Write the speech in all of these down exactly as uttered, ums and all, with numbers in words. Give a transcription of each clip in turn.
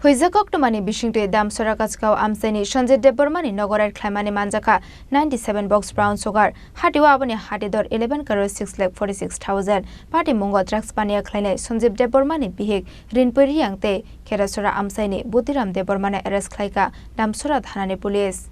Huijak koktwmani bisingtwi Damsora Kaskao amchaini Sanjit Debbarmani nogo raid khlaimani manjakha ninety seven box brown sugar. Hatio aboni hati dor eleven crore six lakh forty six thousand. Patimungo drugs baniya khlainai Sanjit Debbarmani bihik Rinpui Riang tei Kherasora amchaini Budiram Debbarmano arrest khlaikha Damsora thanani police.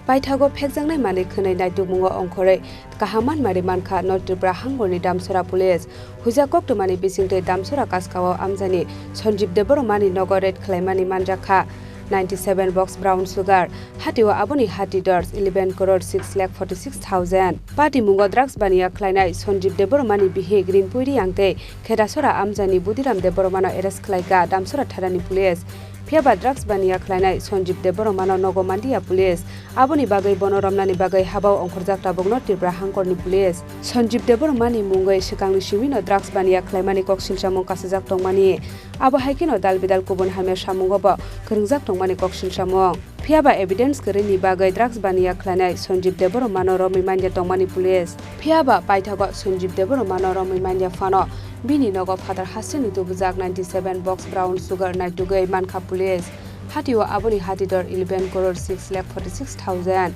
Paithago phekjaknai manwi khwnwi naitukmungo ongkhorwi kaham manmari mankha North Tripura hangorni Damsora police. Huijak koktwmani bisingtwi Damsora Kaskao amchaini Sanjib Debbarmani nogo raid khlaimani manjakha ninety seven box brown sugar. Hatio aboni hati dor eleven crore six lakh forty six thousand. Patimungo drugs baniya khlainai Sanjib Debbarmani bihik Rinpui Riang tei Kherasora amchaini Budiram Debbarmano arrest khlaikha Damsora thanani police. Phiyaba drugs baniya khlainai Sanjib Debbarmano nogo manliya police. Aboni bagwi bono romnani bagwi habao ongkhorjak tabukno Tripura hangkorni police. Sanjib Debbarmani mungwi swkangni simino drugs baniya khlaimani koksilchamung kasijak tongmani. Abo hai kheno dal bidal kubun hamya samungo bo kwrwngjak tongmani koksilchamung. Phiyaba evidence kwrwini bagwi drugs baniya khlainai Sanjib Debbarmano romwi manya tongmani police. Phiyaba paithago Sanjib Debbarmano romwi manya phano bini nogo phatar hasteni tubujak ninety seven box brown sugar naitugwi mankha police. Hatio aboni hati dor eleven crore six lakh forty six thousand.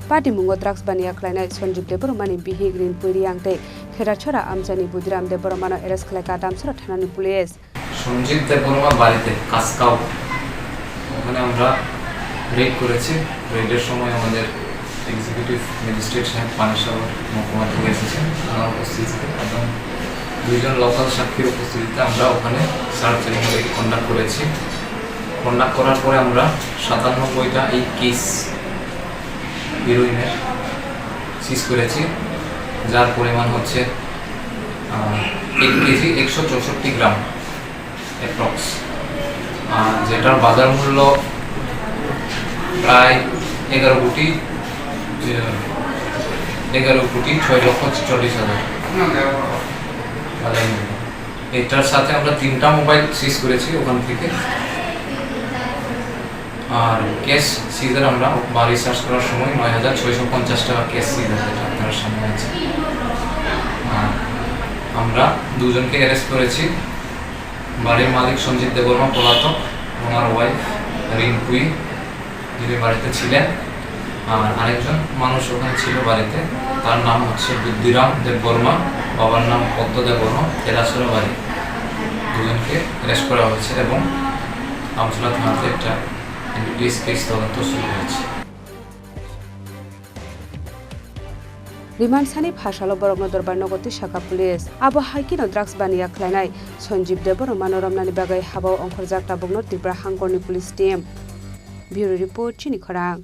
Patimungo drugs baniya khlainai Sanjib Debbarmani bihik Rinpui Riang tei Kherasora amchaini Budiram Debbarmano arrest khlaikha Damsora thanani police. Sanjit দেববর্মা বাড়িতে কাসকাও, ওখানে আমরা রেড করেছি। রেডের সময় আমাদের executive magistrate সাহেব পানিসাগর মহকুমা থেকে এসেছেন, ওনার উপস্থিতিতে এবং দুইজন লোকাল সাক্ষীর উপস্থিতিতে আমরা ওখানে সার্চ এবং রেড কন্ডাক্ট করেছি। কন্ডাক্ট করার পরে আমরা সাতানব্বইটা এই কেস হিরোইনের সিজ করেছি, যার পরিমাণ হচ্ছে, আহ, এক কেজি একশো চৌষট্টি গ্রাম অ্যাপ্রক্স, আর যেটার বাজার মূল্য প্রায় এগারো কোটি, আহ, এগারো কোটি ছয় লক্ষ ছেচল্লিশ হাজার বাজার মূল্য। এটার সাথে আমরা তিনটা মোবাইল সিজ করেছি ওখান থেকে। আর ক্যাশ সিজার আমরা বাড়ি সার্চ করার সময় নয় হাজার ছয়শো পঞ্চাশ টাকা ক্যাশ সিজার, যেটা আপনার সামনে আছে। আর আমরা দুজনকে অ্যারেস্ট করেছি। বাড়ির মালিক সঞ্জিত দেববর্মা পলাতক, ওনার ওয়াইফ রিনকুই, যিনি বাড়িতে ছিলেন, আর আরেকজন মানুষ ওখানে ছিল বাড়িতে, তার নাম হচ্ছে বুদ্ধিরাম দেববর্মা, বাবার নাম পদ্ম দেববর্মা, তেলাছড়া বাড়ি। দুজনকে অ্যারেস্ট করা হয়েছে এবং আমতলা থানাতে একটা এনডিপিএস কেস তদন্ত শুরু হয়েছে। Remand sani phasalo borokno dorbar nogo twi saka police. Abo hai kheno drugs baniya khlainai Sanjib Debbarmano romnani bagwi habao ongkhorjak tabukno Tripura hangkorni police team. Bureau report, Chini Khorang.